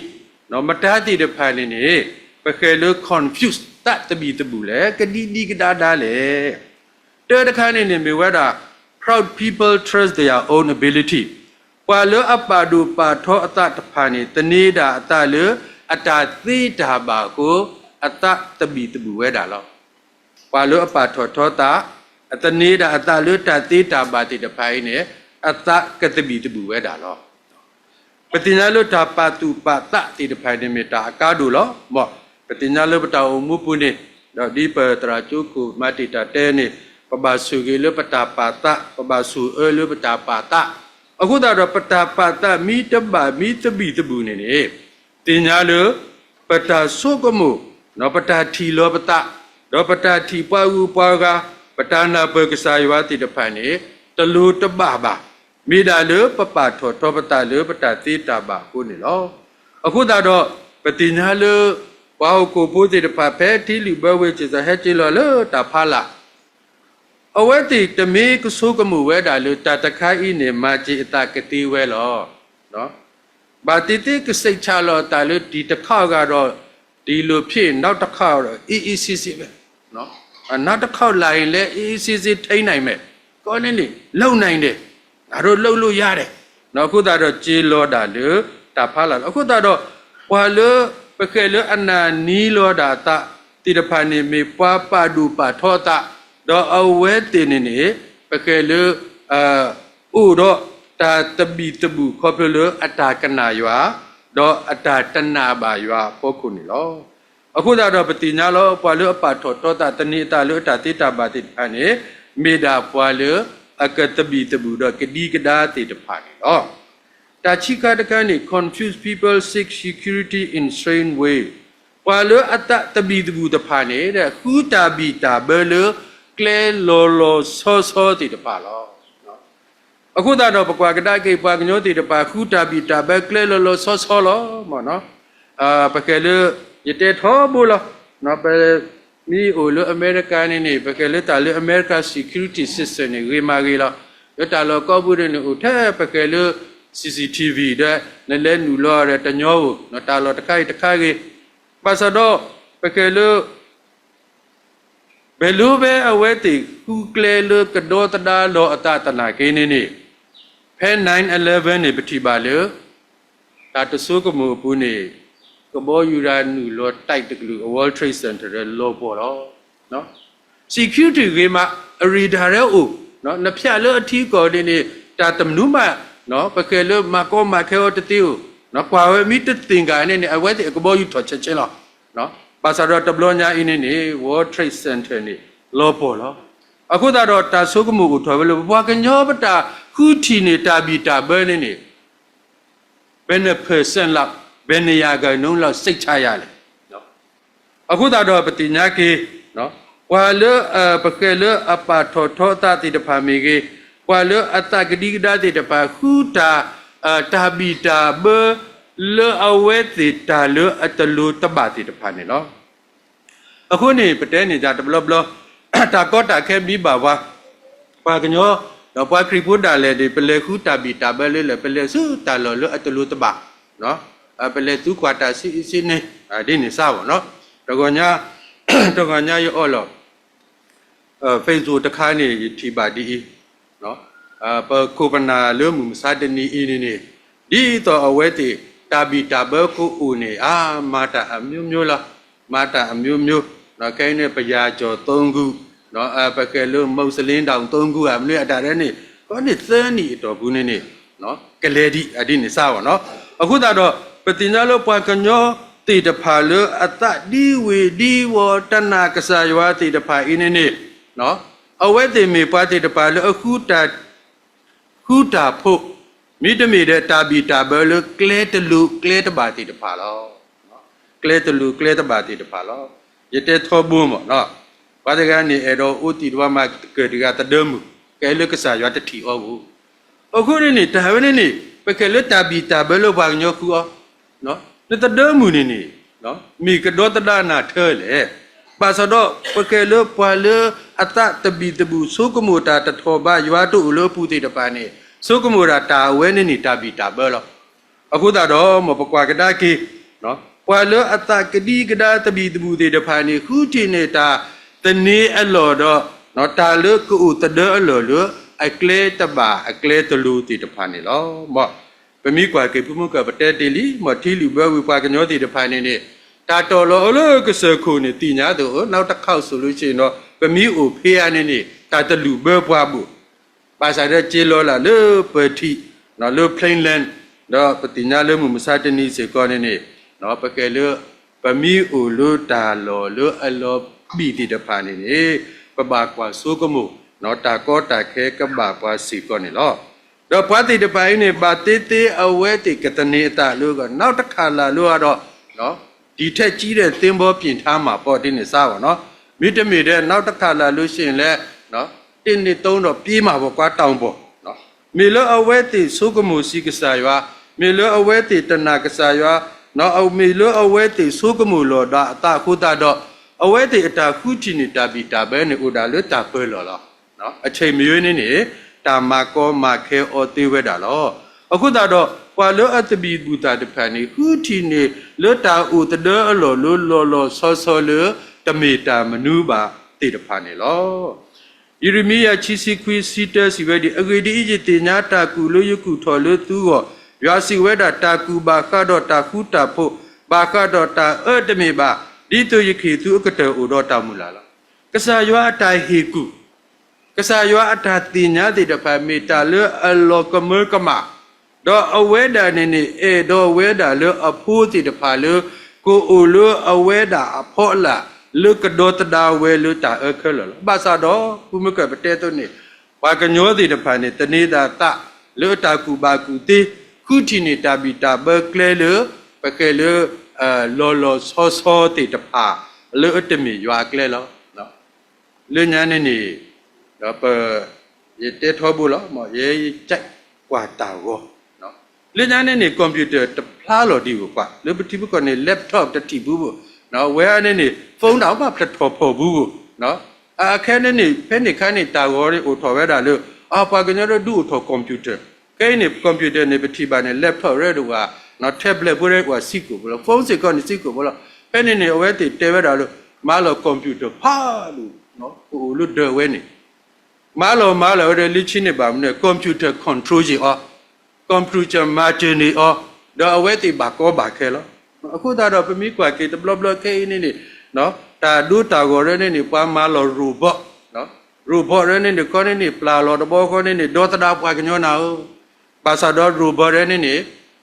ၤ, မတၤသ့ၣ်တဖၣ်န့ၣ်န့ၣ် ပဃဲၤလၢ confuse သးသဘံၣ်သဘုၣ်လဲၣ်, ကဒံဒံကဒါဒါလဲၣ်. တၢတခါန့ၣ်န့ၣ် မ့ၢ်ဝဲဒၣ် proud people trust their own ability, ပှၤလၢအပာ်ဒိၣ်ပာ်ထီအသးတဖၣ်န့ၣ် သန့ၤဒၣ်အသးလၢအတၢ်သ့တၢ်ဘၣ်အဃိ အသးသဘံၣ်သဘုၣ်ဝဲဒၣ်လီၤ. ပှၤလၢအပာ်ထီၣ်ထီသး, အသန့ၤဒၣ်အသးလၢတၢ်သ့တၢ်ဘၣ်သ့ၣ်တဖၣ်အံၤန့ၣ် အသးကသဘံၣ်သဘုၣ်ဝဲဒၣ်လီၤ. ပသ့ၣ်ညါလၢတၢ်ပာ်သူၣ်ပာ်သးသ့ၣ်တဖၣ်န့ၣ်မ့ၢ်တၢ်အကါဒိၣ်လီၤ. မ်ပသ့ၣ်ညါလၢပတၢ်အိၣ်မူပူၤန့ၣ်, ဒီးဒ်ပသရၣ်ကၠိခိၣ်မၤတံာ်တာ်တဲန့ၣ်, ပဘၣ်ဆိၣ်ဂ့ၤလၢပတၢ်ပာ်သး, ပဘၣ်ဆိၣ်အၢလၢပတၢ်ပာ်သး. အဃိသတးဒီး ပတၢ်ပာ်သးမ့ၢ်တဘၣ်မ့ၢ်သဘံၣ်သဘုၣ်န့ၣ်န့ၣ် သ့ၣ်ညါလၢ ပတၢ်ဆိကမိၣ်, ပတၢ်ထံၣ်လီၤပသး, ဒီးပတၢ်ထံၣ်ပှၤဂုၤပှၤဂၤ, ပတၢ်နၢ်ပၢၢ်ကစၢ်ယွၤသ့ၣ်တဖၣ်န့ၣ် တလိၤတဘၣ်ဘၣ်. မ့ၢ်ဒၣ်လၢပပာ်ထီၣ်ထီပသးလၢပတၢ်သ့တၢ်ဘၣ်အဃိန့ၣ်လီၤ. အဃိသတးဒီး ပသ့ၣ်ညါလၢ ပှၤဟီၣ်ခိၣ်ဖိသ့ၣ်တဖၣ် ဖဲထံလုၣ်ဘၢဝ့ၢ်စ့ၢ်ကီး ဟဲက့ၤလီၤလၢတၢ်ဖးလၢ် အဝဲသ့ၣ်တမ့ၢ်ကဆိကမိၣ်ဝဲဒၣ်လၢ တၢ်တခါအံၤန့ၣ် မၤစ့ၤအသးကသ့ဝဲလီၤ. ဘၣ်သ့ၣ်သ့ၣ်ကစံးဆၢလီၤအသးလၢ တံၤတခီဂၤဒီး တံၤလိာ်ဖျ့ နောက်တခါဒီး အေးအေးဆေးဆေးပဲ, နောက်တခေါက်လာရင်လည်း အေးအေးဆေးဆေးထိန်းနိုင်မယ်, ကောင်းနေနေ လုပ်နိုင်တယ်, ငါတို့လုပ်လို့ရတယ်. အဃိသတးဒီး က့ၤလီၤဒၣ်လၢတၢ်ဖးလၢ်လီၤ. အဃိသတးဒီး ပှၤလၢ ပဃဲၤလၢအနၢ်နံၤလီၤဒၣ်အသးသ့ၣ်တဖၣ်န့ၣ် မ့ၢ်ပှၤပာ်ဒိၣ်ပာ်ထီအသး, ဒီးအဝဲသ့ၣ်န့ၣ်န့ၣ် ပဃဲၤလၢ အိၣ်ဒီးတၢ်သဘံၣ်သဘုၣ်ခီဖျိလၢအတၢ်ကနၣ်ယွၤ, ဒီးအတၢ်တနာ်ဘၣ်ယွၤအဖီခိၣ်န့ၣ်လီၤ. အဃိသတးဒီး ပသ့ၣ်ညါလီၤ ပှၤလၢအပာ်ထီၣ်ထီသး သန့ၤအသးလၢအတၢ်သ့တၢ်ဘၣ်သ့ၣ်တဖၣ်န့ၣ် မ့ၢ်ဒၣ်ပှၤလၢအကသဘံၣ်သဘုၣ်ဒီးကဒံကဒါသ့ၣ်တဖၣ်န့ၣ်လီၤ. တၢ်ခံခါတခါန့ၣ် confused people seek security in strange way, ပှၤလၢအသးသဘံၣ်သဘုၣ်တဖၣ်န့ၣ် ဃုတၢ်ဘံၣ်တၢ်ဘၢလၢကျဲလီၤလီၤဆီဆီသ့ၣ်တဖၣ်လီၤ. အဃိသတးဒီး ပကွၢ်ကဒါက့ၤ ပှၤကညီသ့ၣ်တဖၣ် ဃုတၢ်ဘံၣ်တၢ်ဘၢကျဲလီၤလီၤဆီဆီလီၤ. ပဃဲၤလၢ ယတဲထီဘိလီၤ. ပမ့ၢ်အိၣ်လၢအမဲရကၤန့ၣ်န့ၣ် ပဃဲၤလၢတၢ်လၢ America security system န့ၣ် ဂ့ၤမးဂ့ၤလီၤ. လၢတၢ်လီၢ်ကိးပူၤန့ၣ်န့ၣ် အိၣ်ထဲပဃဲၤလၢ C C T V ဒီး နလဲၤနုာ်လီၤဒီးတညီဧိၤ, တၢ်လီၢ်တခါအံၤတခါဂ့ၤ. ဘၣ်ဆၣ်ဒီး ပဃဲၤလၢ ဘၣ်လိၣ်ဖဲအဝဲသ့ၣ်ဃုကျဲလၢကဒီသဒါလီၤအသးသနာ်က့န့ၣ်န့ၣ်, ဖဲ nine eleven န့ၣ် ပထံၣ်ဘၣ်လၢ တၢ်တဆိကမိၣ်အပူၤန့ၣ် ကဘီယူၤတၢ်နုာ်လီၤ တိုက် တကလုာ်အ World Trade Center လီၤပှီၢ်လီၤ. security ဂ့ၤမး အရ့ဒၣ်ရဲအိၣ်, နဖျါလၢအထံကီၢ်န့ၣ်န့ၣ် တၢ်တမနုၤမး ပဃဲၤလၢမၤကီမၤခဲအီၤတသ့ဧိၤ, ကွၢ်ဝဲမ့ၢ်တသ့ၣ်ဂၤန့ၣ်န့ၣ် အဝဲသ့ၣ်အကဘီယူၤထီၣ်ဆဲးဆဲးလီၤ. ဘၣ်ဆၣ်ဒီးတဘျီညါအံၤန့ၣ်န့ၣ် World Trade Center န့ၣ် လီၤပှီၢ်လီၤ. အဃိသတးဒီးတၢ်ဆိကမိၣ်အိၣ်ထီၣ်ဝဲလၢ ပပှၤကညီပတၢ်ဃုထံၣ်န့ၢ်တၢ်ဘံၣ်တၢ်ဘၢန့ၣ်န့ၣ် ဘယ်နှစ် percent လောက်, ဘယ်နှစ်ရာခိုင်နှုန်းလောက် စိတ်ချရလဲၣ်. အဃိသတးဒီးပသ့ၣ်ညါက့ၤ ပှၤလၢ ပဃဲၤလၢအပာ်ထီၣ်ထီသးသ့ၣ်တဖၣ်မ့ၢ်ဂ့ၤ, ပှၤလၢအသးကဒံကဒါသ့ၣ်တဖၣ် ဃုတၢ် တၢ်ဘံၣ်တၢ်ဘၢ လၢအဝဲသ့ၣ်တၢ်လၢအတလိၤတဘၣ်သ့ၣ်တဖၣ်န့ၣ်လီၤ. အဃိန့ၣ် ပတဲန့ၣ်တၢ်တဘျီဘျီ တၢ်ကီတၢ်ခဲမ့ၢ်ဘၣ်ပှၤ, ပှၤကညီ ဒီးပှၤခရံာ်ဖိဒၣ်လဲာ်န့ၣ် ပလဲၤဃုတၢ်ဘံၣ်တၢ်ဘၢလၢလၢ ပလဲၤဆူတၢ်လီၢ်လၢအတလိၤတဘၣ်, ပလဲၤသံကွၢ်တၢ်ဆံးဆံးန့ၣ် ဒ်န့ၣ်စ့ၢ်ကီးနီၤ. တဂီၤညါ တဂီၤညါယအီၣ်လီၤ Facebook တခါန့ၣ် ယထံၣ်ဘၣ်ဒ်အံၤ, ပခိၣ်ပနၢ်လၢမုၢ်မဆါတနံၤအံၤန့ၣ်န့ၣ် ဒ်သိးအဝဲသ့ၣ် တၢ်ဘံၣ်တၢ်ဘၢကအိၣ်န့ၣ် အါမၤတၢ်အမျိုးမျိုးလီၤ. မၤတၢ်အမျိုးမျိုး, ခဲအံၤန့ၣ် ပယၤကၠီၤသုံးခု, ပကဲလၢ မူးစလ့ၣ် တောင်သုံးခု ဧါ မနုၤအတၢ်ဒဲန့ၣ် ခီန့ၣ်သၢနံၣ်အတီၢ်ပူၤန့ၣ်န့ၣ် ကလဲၤဒံးအဒ်န့ၣ်စ့ၢ်ကီးနီၤ. အဃိသတးဒီး ပသ့ၣ်ညါလၢပှၤကညီသ့ၣ်တဖၣ်လၢအသးဒံဝ့ၤဒံဝီၤ တနာ်ကစၢ်ယွၤသ့ၣ်တဖၣ်အံၤန့ၣ်န့ၣ် အဝဲသ့ၣ်မ့ၢ်ပှၤသ့ၣ်တဖၣ်လၢအဃုတၢ် ဃုတၢ်ဖိး, မ့တမ့ၢ်ဒီးတၢ်ဘံၣ်တၢ်ဘၢလၢကျဲတလိၤကျဲတဘၣ်သ့ၣ်တဖၣ်လီၤ. ကျဲတလိၤကျဲတဘၣ်သ့ၣ်တဖၣ်လီၤ. ယတဲထီဘိမးနီၤ, ပှၤတဂၤန့ၣ် အဲၣ်ဒိးအိၣ်သံၣ်တဝါမၤကတၢၢ်တဂၤသဒၢမုၢ်, ကဲလၢကစၢ်ယွၤတထံၣ်အီၤဧိၤ, အဃိန့ၣ်န့ၣ် တၢ်ဝဲန့ၣ်န့ၣ် ပကဲလၢတၢ်ဘံၣ်တၢ်ဘၢလၢပှၤကညီဃုအီၤ နသဒၢမုၢ်န့ၣ်န့ၣ် မ့ၢ်ကဒီသဒၣ်နၤထဲလဲၣ်. ဘၣ်ဆၣ်ဒီး ပကဲလၢပှၤလၢအသးတဘံၣ်တဘုၣ် ဆိကမိၣ်တၢ်တထီၣ်ဘး ယွၤတအိၣ်လၢအပူၤသ့ၣ်တဖၣ်န့ၣ် ဆိကမိၣ်ဒၣ်တၢ်အဝဲန့ၣ်န့ၣ် တၢ်ဘံၣ်တၢ်ဘၢလီၤ. အဃိသတးဒီး မ်ပကွၢ်ကဒါက့ၤ ပှၤလၢအသးကဒံကဒါတဘံၣ်တဘုၣ်သ့ၣ်တဖၣ်န့ၣ် ဃုထံၣ်န့ၢ်တၢ်သန့ၤအလီၢ်ဒီး တၢ်လၢကအိၣ်သဒၢအလီၢ်လၢ အကျဲတဘၣ်အကျဲတလိၤသ့ၣ်တဖၣ်န့ၣ်လီၤ. ပမ့ၢ်ကွၢ်က့ၤ ဖုမုၢ်ကၢၢ် ပတဲတ့ၢ်လံ မ့ၢ်ထံလုၢ်ဘၢဝံၤ ပှၤကညီသ့ၣ်တဖၣ်န့ၣ်န့ၣ် တၢ်တီၢ်လီၤအီၤလၢကစၢၢ်ခိၣ်န့ၣ် သ့ၣ်ညါသ့ၣ်ဧၢ, နောက်တစ်ခေါက်ဆိုလို့ရှိရင်ဒီး ပမ့ၢ်အိၣ်ဖဲအံၤန့ၣ်န့ၣ် တၢ်တလုၢ်ဘၢပှၤဘၣ်. ဘၣ်ဆၣ်ဒီး က့ၤလီၤလၢ်လၢပထံး လၢ plain land ဒီးပသ့ၣ်ညါလၢမုၢ်မဆါတနံၤစ့ၢ်ကီးန့ၣ်န့ၣ် ပကဲလၢ ပမ့ၢ်အိၣ်လၢတၢ်လီၢ်လၢအလီၤဘံၣ်သ့ၣ်တဖၣ်န့ၣ်န့ၣ် ပဘၣ်ကွၢ်ဆိကမိၣ် တၢ်ကီတၢ်ခဲကဘၣ်ပှၤစ့ၢ်ကီးန့ၣ်လီၤ. ဒီးပှၤသ့ၣ်တဖၣ်အံၤန့ၣ် ဘၣ်သ့သ့အဝဲသ့ၣ်ကသန့ၤအသးလၢ နောက်တစ်ခါလာလို့ကတော့ ဒီထက်ကြီးတဲ့သင်္ဘော ပြင်ထားမှာပေါ့ ဒ်န့ၣ်စ့ၢ်ကီးနီၤ. မ့တမ့ၢ်ဒီး နောက်တစ်ခါလာလို့ရှိရင်လည်း တစ်နှစ်သုံးတော့ ပြေးမှာပေါ့ကွာ တောင်ပေါ် မ့ၢ်လၢအဝဲသ့ၣ်ဆိကမိၣ်ဆံးကစၢ်ယွၤ, မ့ၢ်လၢအဝဲသ့ၣ်တနာ်ကစၢ်ယွၤ, မ့ၢ်လၢအဝဲသ့ၣ်ဆိကမိၣ်လီၤဒၣ်အသးအဃိသတးဒီး အဝဲသ့ၣ်အတၢ်ဃုထံၣ်န့ၢ်တၢ်ဘံၣ်တၢ်ဘၢန့ၣ် အိၣ်ဒၣ်လၢတၢ်ပၢၤလီၢ်လီၤ. အချိန်မရွေးန့ၣ်န့ၣ် တၢ်မၤကီမၤခဲအီၤသ့ဝဲဒၣ်လီၤ. အဃိသတးဒီး ပှၤလၢအသဘံၣ်သဘုၣ်သ့ၣ်တဖၣ်န့ၣ် ဃုထံၣ်န့ၢ်လၢတၢ်အိၣ်သဒၢအလီၢ်လၢလီၤလီၤဆီဆီလၢ တမ့ၢ်တၢ်မနုၤဘၣ်သ့ၣ်တဖၣ်န့ၣ်လီၤ. ယံးရမံယၤ ခံဆံခွံ ဆံတၢ စံးဝဲဒ်အံၤ, အဂ့ၢ်ဒ်အံၤ, ယသ့ၣ်ညါတၢ်ကူၣ်လၢယကူၣ်ထီၣ်လၢသုဂီၢ်, ယွၤစံးဝဲဒၣ်, တၢ်ကူၣ်ဘၣ်ဃးဒီးတၢ်ဃူတၢ်ဖိး, ဘၣ်ဃးဒီးတၢ်အၢတမ့ၢ်ဘၣ်, ဒ်သိးယကဟ့ၣ်သုအကတၢၢ်အိၣ်ဒီးတၢ်မုၢ်လၢ်လီၤ. ကစၢ်ယွၤအတၢ်ဟ့ၣ်ကူၣ် ကစၢ်ယွၤအတၢ်သ့ၣ်ညါသ့ၣ်တဖၣ် မ့ၢ်တၢ်လၢအလီၤကမၢကမၣ်, ဒီးအဝဲဒၣ်န့ၣ်န့ၣ် အဲၣ်ဒိးဝဲဒၣ်လၢအဖိသ့ၣ်တဖၣ်လၢ ကအိၣ်လၢအဝဲဒၣ်အဖီလာ် လၢကဒီသဒၣ်ဝဲလၢတၢ်အၢခဲလၢာ်လီၤ. ဘၣ်ဆၣ်ဒီး ဖုမုၢ်ကၢၢ်ပတဲအသိးန့ၣ် ပှၤကညီသ့ၣ်တဖၣ်န့ၣ် သန့ၤသးသးလၢတၢ်ကူၣ်ဘၣ်ကူၣ်သ့, ဃုထံၣ်န့ၢ်တၢ်ဘံၣ်တၢ်ဘၢကျဲလၢ ပကဲလၢ လီၤလီၤဆီဆီသ့ၣ်တဖၣ် လၢအတမ့ၢ်ယွၤအကျဲလီၤ. လၢညါန့ၣ်န့ၣ် ဒီးပ ယတဲထီဘိလီၤ, ယဲယကွၢ်တၢ်ဂီၤ, လၢညါန့ၣ်န့ၣ် computer တဖျါလီၤဒံးဧိၤကွၢ်, လၢပထံပကီၢ်န့ၣ် laptop တထံၣ်ဘူးဘၣ်, ဝဲန့ၣ်န့ၣ် phone တၢ်အိၣ်ဘၣ်ဖျါထီၣ်ဖီၣ်ဘူးဘၣ်, အခဲန့ၣ်န့ၣ် ဖဲန့ၣ်ခါန့ၣ် တၢ်ဂီၤန့ၣ်အိၣ်ထီၣ်ဝဲဒၣ်လၢ အပှၤကညီဒၢဒူအိၣ်ထီၣ် computer, ခဲအံၤန့ၣ် computer န့ၣ် ပထံၣ်ဘၣ်န့ၣ် laptop ရဲၣ်ဒိၣ်ဝဲ, tablet ဖိရဲၣ်ဒိၣ်ဝဲစ့ၢ်ကီးဖိလီၤ, phone စ့ၢ်ကီးန့ၣ်စ့ၢ်ကီးဖိလီၤ. ဖဲန့ၣ်န့ၣ် အဝဲသ့ၣ်တဲဝဲဒၣ်လၢ မၤလီၤ computer ဖးဒိၣ် ကအိၣ်လၢဒၢးဝဲန့ၣ် မၤလီၤမၤလီၤဝဲဒီး လၢခံန့ၣ်ဘၣ်မနုၤ computer control ယံၤအီၤ, computer မၤစၢၤန့ၢ်အီၤ, ဒီးအဝဲသ့ၣ်ဘၣ်ကီဘၣ်ခဲလီၤ. အဃိသတးဒီး ပမ့ၢ်ကွၢ်က့ၤတဘျီဘျီခဲအံၤန့ၣ်န့ၣ် တၢ်ဒိတၢ်ဂီၤရဲၣ်န့ၣ်န့ၣ် ပှၤမၤလီၤ robot, robot ရဲၣ်န့ၣ်န့ၣ် ခီန့ၣ်န့ၣ် ပျၢ်လီၤတဘျီဃီန့ၣ်န့ၣ် ဒီသဒၣ်ပှၤကညီနၤဧၢ ဘၣ်ဆၣ်ဒီး robot ရဲၣ်န့ၣ်န့ၣ်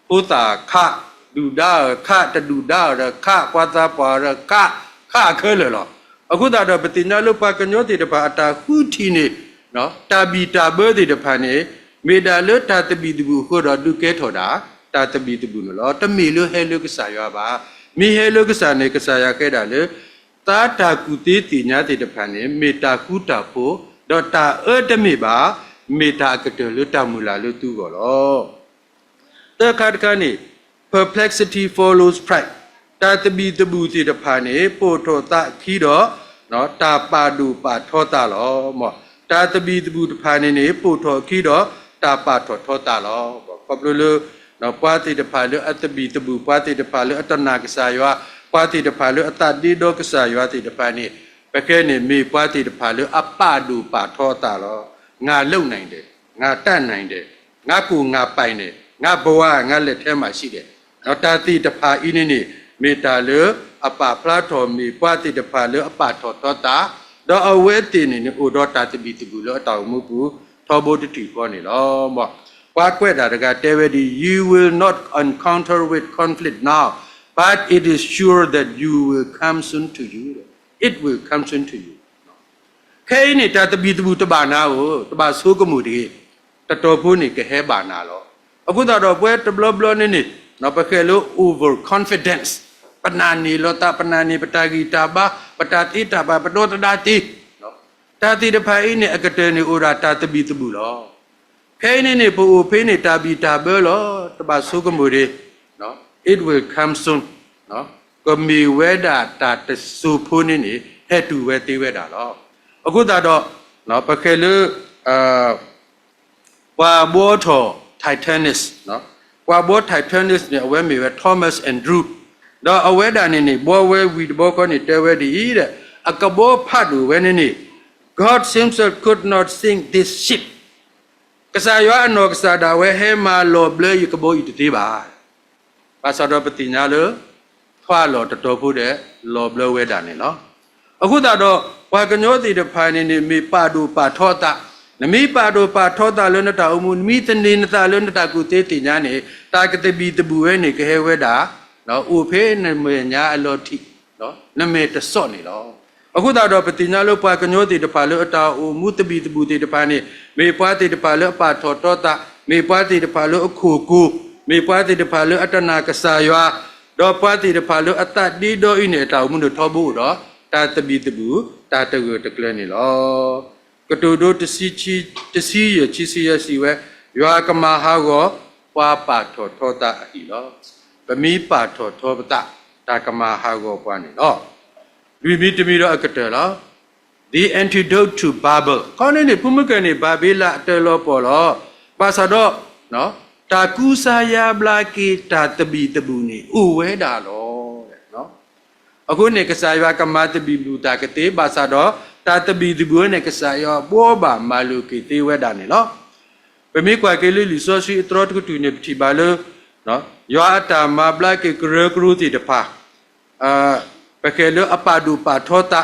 ဖိသၣ်ခး, ဒုၣ်ဒါအီၤခး, တဒုၣ်ဒါအီၤဒီးခး, ပှၤသးပှၢ်ဒီးခး, ခးအခဲလၢာ်လီၤ. အဃိသတးဒီး ပသ့ၣ်ညါလၢပှၤကညီသ့ၣ်တဖၣ် အတၢ်ဃုထံၣ်န့ၢ် တၢ်ဘံၣ်တၢ်ဘၢသ့ၣ်တဖၣ်န့ၣ် မ့ၢ်ဒၣ်လၢတၢ်သဘံၣ်သဘုၣ်အဃိဒီး ဒုးကဲထီၣ်ဒၣ် တၢ်သဘံၣ်သဘုၣ်န့ၣ်လီၤ. တမ့ၢ်လၢဟဲလၢကစၢ်ယွၤဘၣ်. မ့ၢ်ဟဲလၢကစၢ်န့ၣ် ကစၢ်ယွၤဃဲဒၣ်လၢ သးတၢ်ကူၣ်သ့သ့ၣ်ညါသ့ၣ်တဖၣ်န့ၣ် မ့ၢ်တၢ်ဃူတၢ်ဖိး, ဒီးတၢ်အၢတမ့ၢ်ဘၣ်, မ့ၢ်တၢ်အကတၢၢ်လၢတၢ်မုၢ်လၢ်လၢသုဂီၢ်လီၤ. သၢခါတခါန့ၣ် perplexity follows pride, တၢ်သဘံၣ်သဘုၣ်သ့ၣ်တဖၣ်န့ၣ် ပိာ်ထီၣ်သးအခံဒီး တၢ်ပာ်ဒိၣ်ပာ်ထီသးလီၤ. တၢ်သဘံၣ်သဘုၣ်တဖၣ်န့ၣ်န့ၣ် ပိာ်ထီၣ်အခံဒီး တၢ်ပာ်ထီၣ်ထီသးလီၤ. ခီဖျိလၢ ပှၤသ့ၣ်တဖၣ်လၢအသဘံၣ်သဘုၣ်, ပှၤသ့ၣ်တဖၣ်လၢအတနာ်ကစၢ်ယွၤ, ပှၤသ့ၣ်တဖၣ်လၢအသးဒ့ဒီကစၢ်ယွၤသ့ၣ်တဖၣ်န့ၣ် ပကဲန့ၣ်မ့ၢ်ပှၤသ့ၣ်တဖၣ်လၢအပာ်ဒိၣ်ပာ်ထီသးလီၤ. ငါလုပ်နိုင်တယ်, ငါတတ်နိုင်တယ်, ငါကိုယ်ငါပိုင်တယ်, ငါဘဝငါလက်ထဲမှာရှိတယ်, တၢ်သ့ၣ်တဖၣ်အံၤန့ၣ်န့ၣ် မ့ၢ်တၢ်လၢ အဝဲသ့ၣ်န့ၣ်မ့ၢ်ပှၤလၢအပာ်ဖျါထီၣ်မ့ၢ်ပှၤသ့ၣ်တဖၣ်လၢအပာ်ထီၣ်ထီသး, ဒီးအဝဲသ့ၣ်န့ၣ်န့ၣ် အိၣ်ဒီးတၢ်သဘံၣ်သဘုၣ်လၢအတၢ်အိၣ်မူပူၤ ထီဘိတထံၣ်ဃီန့ၣ်လီၤ. ပှၤကွဲးတၢ်တဂၤတဲဝဲဒ်အံၤ, You will not encounter with conflict now, but it is sure that you will come soon to you. It will come soon to you. ခဲအံၤန့ၣ် တၢ်သဘံၣ်သဘုၣ်တဘၣ်နၤဧိၤ, တဘၣ်ဆိကမိၣ်တဂ့ၤ, တတီၤဖိန့ၣ်ကဟဲဘၣ်နၤလီၤ. အဃိသတးဒီးပဝဲတဘျီဘျီန့ၣ်န့ၣ် ပဃဲၤလၢ over confidence, ပနာ်န့ၢ်လီၤသး, ပနာ်န့ၢ်ပတၢ်ဂံၢ်တၢ်ဘါ, ပတၢ်သ့တၢ်ဘၣ်, ပဒီသဒၣ်သ့, တၢ်သ့ၣ်တဖၣ်အံၤန့ၣ် အကတၢၢ်န့ၣ်အိၣ်ဒၣ်တၢ်သဘံၣ်သဘုၣ်လီၤ. ခဲအံၤန့ၣ်န့ၣ် ပအိၣ်ဖဲန့ၣ်တၢ်ဘံၣ်တၢ်ဘၢလီၤ, တဘၣ်ဆိကမိၣ်တဂ့ၤ, it will come soon. ကမ့ၢ်ဝဲဒၣ်တၢ်တစိၤဖိန့ၣ်န့ၣ် ဟဲတုၤဝဲသ့ဝဲဒၣ်လီၤ. အဃိသတးဒီး ပဃဲၤလၢ ပှၤဘှီထီၣ် Titanic, ပှၤဘှီ Titanic န့ၣ် အဝဲမ့ၢ်ဝဲ Thomas Andrews, ဒီးအဝဲဒၣ်န့ၣ်န့ၣ် ဘှီဝဲဝံၤတဘျီဃီန့ၣ် တဲဝဲဒ်အံၤ, အကဘီဖးဒိၣ်ဝဲန့ၣ်န့ၣ် God himself could not sink this ship. ကစၢ်ယွၤအနီၢ်ကစၢ်ဒၣ်ဝဲ ဟဲမၤလီၤဘျၢယကဘီအံၤတသ့ဘၣ်. ဘၣ်ဆၣ်ဒီးပသ့ၣ်ညါလၢ ထွါလီၤတတီၤဖိဒီး လီၤဘျၢဝဲဒၣ်န့ၣ်လီၤ. အဃိသတးဒီး ပှၤကညီသ့ၣ်တဖၣ်န့ၣ်န့ၣ် မ့ၢ်ပာ်ဒိၣ်ပာ်ထီအသး, နမ့ၢ်ပာ်ဒိၣ်ပာ်ထီသးလၢနတၢ်အိၣ်မူ, နမ့ၢ်သန့ၤနသးလၢနတၢ်ကူၣ်သ့သ့ၣ်ညါန့ၣ် တၢ်ကသဘံၣ်သဘုၣ်ဝဲန့ၣ် ကဟဲဝဲဒၣ် အိၣ်ဖဲနမဲာ်ညါအလီၤထံး, နမဲာ်တစီၣ်န့ၣ်လီၤ. အဃိသတးဒီး ပသ့ၣ်ညါလၢပှၤကညီသ့ၣ်တဖၣ်လၢအတၢ်အိၣ်မူသဘံၣ်သဘုၣ်သ့ၣ်တဖၣ်န့ၣ် မ့ၢ်ပှၤသ့ၣ်တဖၣ်လၢအပာ်ထီၣ်ထီသး, မ့ၢ်ပှၤသ့ၣ်တဖၣ်လၢအခိၣ်ကိၤ, မ့ၢ်ပှၤသ့ၣ်တဖၣ်လၢအတနာ်ကစၢ်ယွၤ, ဒီးပှၤသ့ၣ်တဖၣ်လၢအသးဒ့ဒီအံၤန့ၣ် အတၢ်အိၣ်မူန့ၣ်ထီဘိအိၣ်ဒီး တၢ်သဘံၣ်သဘုၣ် တၢ်တဂၢၢ်တကျၢၤန့ၣ်လီၤ. ကတိၤဒိ တဆံယဲၢ် ခံဆံယဲၢ် စံးဝဲ, ယွၤကမၤဟးဂီၤ ပှၤပာ်ထီၣ်ထီသးအဟံၣ်လီၤ. ပမ့ၢ်ပာ်ထီၣ်ထီပသး တၢ်ကမၤဟးဂီၤပှၤန့ၣ်လီၤ. လွံၢ်မံၤတမံၤဒီးအကတၢၢ်လီၤ. The Antidote to Babel ခီန့ၣ်န့ၣ် ဖုမုၢ်ကၢၢ်န့ၣ် ဘၤဘ့လၣ်အတၢၢ်လီၤပှီၢ်လီၤ. ဘၣ်ဆၣ်ဒီး တၢ်ကူစါယါဘျါက့ၤတၢ်သဘံၣ်သဘုၣ်န့ၣ် အိၣ်ဝဲဒၣ်လီၤ. အဃိန့ၣ် ကစၢ်ယွၤကမၤသဘံၣ်သဘုၣ်တၢ်ကသ့, ဘၣ်ဆၣ်ဒီး တၢ်သဘံၣ်သဘုၣ်ဝဲန့ၣ် ကစၢ်ယွၤဘှီဘၣ်မၤလိာ်က့ၤသ့ဝဲဒၣ်န့ၣ်လီၤ. ပမ့ၢ်ကွၢ်က့ၤလၢလံာ်စီဆှံအသီတကတြူၢ်န့ၣ် ပထံၣ်ဘၣ်လၢ ယွၤအတၢ်မၤဘျါက့ၤကရၢကရိသ့ၣ်တဖၣ် ပဃဲၤလၢအပာ်ဒိၣ်ပာ်ထီသး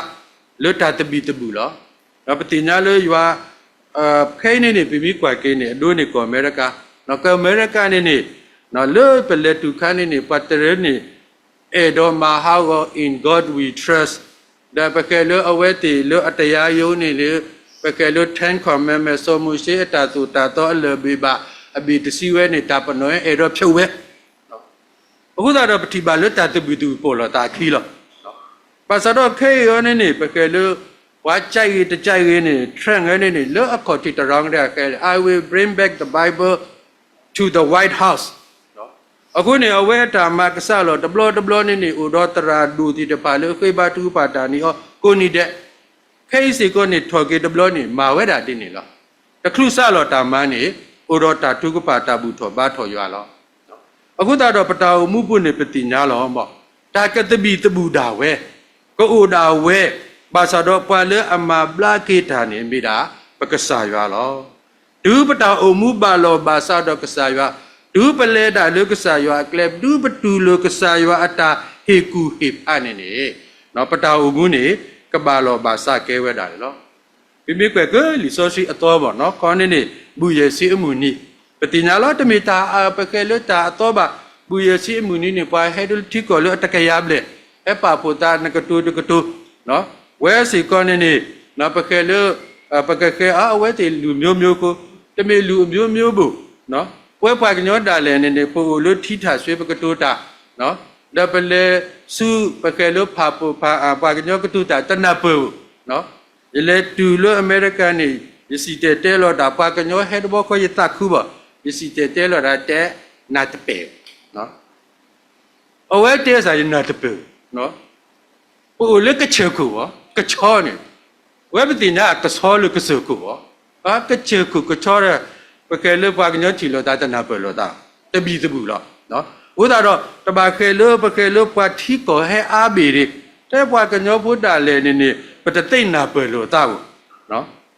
လၢတၢ်သဘံၣ်သဘုၣ်လီၤ. ဒီးပသ့ၣ်ညါလၢယွၤ ခဲအံၤန့ၣ်န့ၣ် ပမ့ၢ်ကွၢ်က့ၤန့ၣ် အဒိန့ၣ်ကီၢ်အမဲရကၤ, ကီၢ်အမဲရကၤန့ၣ်န့ၣ် လၢပလဲၤတုၤခါန့ၣ်န့ၣ် ပှၤတရၢန့ၣ် အဲၣ်ဒိးမၤဟးဂီၤ In God We Trust, ဒီးပဃဲၤလၢအဝဲသ့ၣ်လၢအတယါယိန့ၣ်လၢ ပဃဲၤလၢ Ten Commandments စီၤမိၤၡ့အတၢ်သိၣ်တၢ်သီအလၢၢ်ဘ့ၣ်ဘၣ် အဘ့ၣ်တဆံဝဲန့ၣ် တၢ်ပနီၣ်ဝဲအဲၣ်ဒိးဖျိးဝဲ အဃိသတးဒီးပထံၣ်ဘၣ်လၢတၢ်သဘံၣ်သဘုၣ်ပိာ်လိာ်သးအခံလီၤ. ဘၣ်ဆၣ်ဒီးခဲအံၤအံၤန့ၣ်န့ၣ် ပဃဲၤလၢ ပှၤကၢ်ဂ့ၤတကၢ်ဂ့ၤန့ၣ် Trump ဝဲန့ၣ်န့ၣ် လၢအခီၣ်ထံးတရီတဂၤဃဲၤလၢ I will bring back the Bible to the White House. အဃိန့ၣ် အဝဲအတၢ်မၤကစၢ်လီၤ တဘျီတဘျီန့ၣ်န့ၣ် အိၣ်ဒီးသရၣ်ဒိၣ်သ့ၣ်တဖၣ်လၢအဃ့ဘါထုကဖၣ်တၢ်န့ၣ်အီၤကိးနံၤဒဲး ခဲအံၤစ့ၢ်ကီးန့ၣ် ထီၣ်က့ၤတဘျီန့ၣ် မၤဝဲဒၣ်ဒ်န့ၣ်လီၤ. တချုးစးလီၤတၢ်မၤန့ၣ် အိၣ်ဒီးတၢ်ထုကဖၣ်တၢ်ဘူၣ်ထီၣ်ဘါထီၣ်ယွၤလီၤ. အဃိသတးဒီးပတၢ်အိၣ်မူပူၤန့ၣ် ပသ့ၣ်ညါလီၤ. တၢ်ကသဘံၣ်သဘုၣ်ဒၣ်ဝဲ, ကအိၣ်ဒၣ်ဝဲ, ဘၣ်ဆၣ်ဒီးပှၤလၢအမၤဘျါက့ၤတၢ်န့ၣ် မ့ၢ်ဒၣ်ပကစၢ်ယွၤလီၤ. တုၤပတၢ်အိၣ်မူဘၣ်လီၤဘၣ်စးဒီးကစၢ်ယွၤ, တုၤပလဲၤဒၣ်လၢကစၢ်ယွၤအကျဲ, တုၤပတူၢ်လိာ်ကစၢ်ယွၤအတၢ်ဟ့ၣ်ကူၣ်ဟ့ၣ်ဖးန့ၣ်န့ၣ်, ပတၢ်အိၣ်မူန့ၣ် ကဘၣ်လီၤဘၣ်စးကဲဝဲဒၣ်န့ၣ်လီၤ. ပမ့ၢ်ကွၢ်က့ၤလံာ်စီဆှံအသီဘၣ်နီၤ ခီန့ၣ်န့ၣ် ဘုၣ်ယဲၢ်ဆံအမုၢ်နံၤ, ပသ့ၣ်ညါလီၤ တမ့ၢ်တၢ်ပဃဲၤလၢတၢ်အသီဘၣ်. ဘုၣ်ယဲၢ်ဆံအမုၢ်နံၤန့ၣ် ပှၤဟဲဒိလၢထံကီၢ်လၢအတကယၤဘျဲၣ်, ဟဲပာ်ဖှိၣ်သးနကတိၤတကတိၤ, ဝဲစ့ၢ်ကီးန့ၣ်န့ၣ် ပဃဲၤလၢ ပကဃဲၤအီၤ အဝဲသ့ၣ်လူၤမျိုးမျိုးကိး, တမ့ၢ်လူၤအမျိုးမျိုးဘၣ်. ပဝဲပှၤကညီဒၣ်လဲာ်န့ၣ်န့ၣ် ပအိၣ်လၢထံထၣ်စွ့ပကတိၤတၢ် ဒီးပလဲၤဆူ ပဃဲၤလၢဖၣ်ပိၣ်ဖၣ် ပှၤကညီကတိၤတၢ်တနၢ်ပၢၢ်ဘၣ်. ယလဲၤတုၤလၢအမဲရကၤန့ၣ် ယစံၣ်တဲၤတဲလီၤတၢ် ပှၤကညီဟဲတဘျီဃီယသးခုဘၣ်, ယစံၣ်တဲၤတဲလီၤတၢ်တဲ နၢ်တပၢၢ်ဘၣ်. အဝဲတဲစ့ၢ်ယနၢ်တပၢၢ်, ပအိၣ်လၢကစၢၢ်ခိၣ်ဘၣ်, ကဆီန့ၣ်, ဝဲပသ့ၣ်ညါကဆီလၢကစၢၢ်ခိၣ်ဘၣ်, ကစၢၢ်ခိၣ်ကဆီဒီး ပဃဲၤလၢပှၤကညီထံၣ်လိာ်သးတနၢ်ပၢၢ်လိာ်သး, တဘံၣ်တဘုၣ်လီၤ. အဃိသတးဒီး တဘၣ်ဃဲၤလၢပဃဲၤလၢပှၤထံကီၢ်ဟဲအါဘ့ၣ်ဒၣ်, တဲပှၤကညီဖိဒၣ်လဲာ်န့ၣ်န့ၣ် ပတသ့ၣ်နၢ်ပၢၢ်လိာ်သးဘၣ်.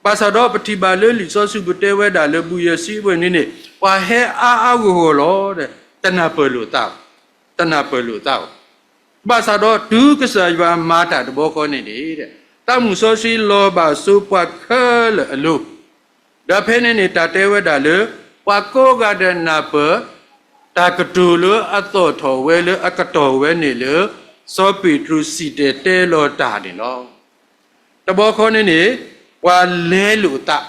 ဘၣ်ဆၣ်ဒီးပထံၣ်ဘၣ်လၢလံာ်စီဆှံပူၤတဲဝဲဒၣ်လၢ ဘုၣ်ယဲၢ်ဆံအဝဲန့ၣ်န့ၣ် ပှၤဟဲအါအါဂီၢ်ဂီၢ်လီၤ. တနၢ်ပၢၢ်လိာ်သး, တနၢ်ပၢၢ်လိာ်သးဘၣ်. ဘၣ်ဆၣ်ဒီးတုၤကစၢ်ယွၤမၤတၢ်တဘျီဃီန့ၣ်န့ၣ် သးမုၢ်စီဆှံလီၤဘၣ်ဆိပှၤခဲလၢာ်အလိၤ, ဒီးဖဲန့ၣ်န့ၣ် တၢ်တဲဝဲဒၣ်လၢ ပှၤကိးဂၤဒဲးနၢ်ပၢၢ် တၢ်ကတိၤလၢအသီၣ်ထီၣ်ဝဲလၢအကတီၢ်ဝဲန့ၣ်လၢ စီၤပ့းတရူးစံၣ်တဲၤတဲလီၤတၢ်န့ၣ်လီၤ. တဘျီဃီန့ၣ်န့ၣ် ပှၤလဲလိာ်အသး,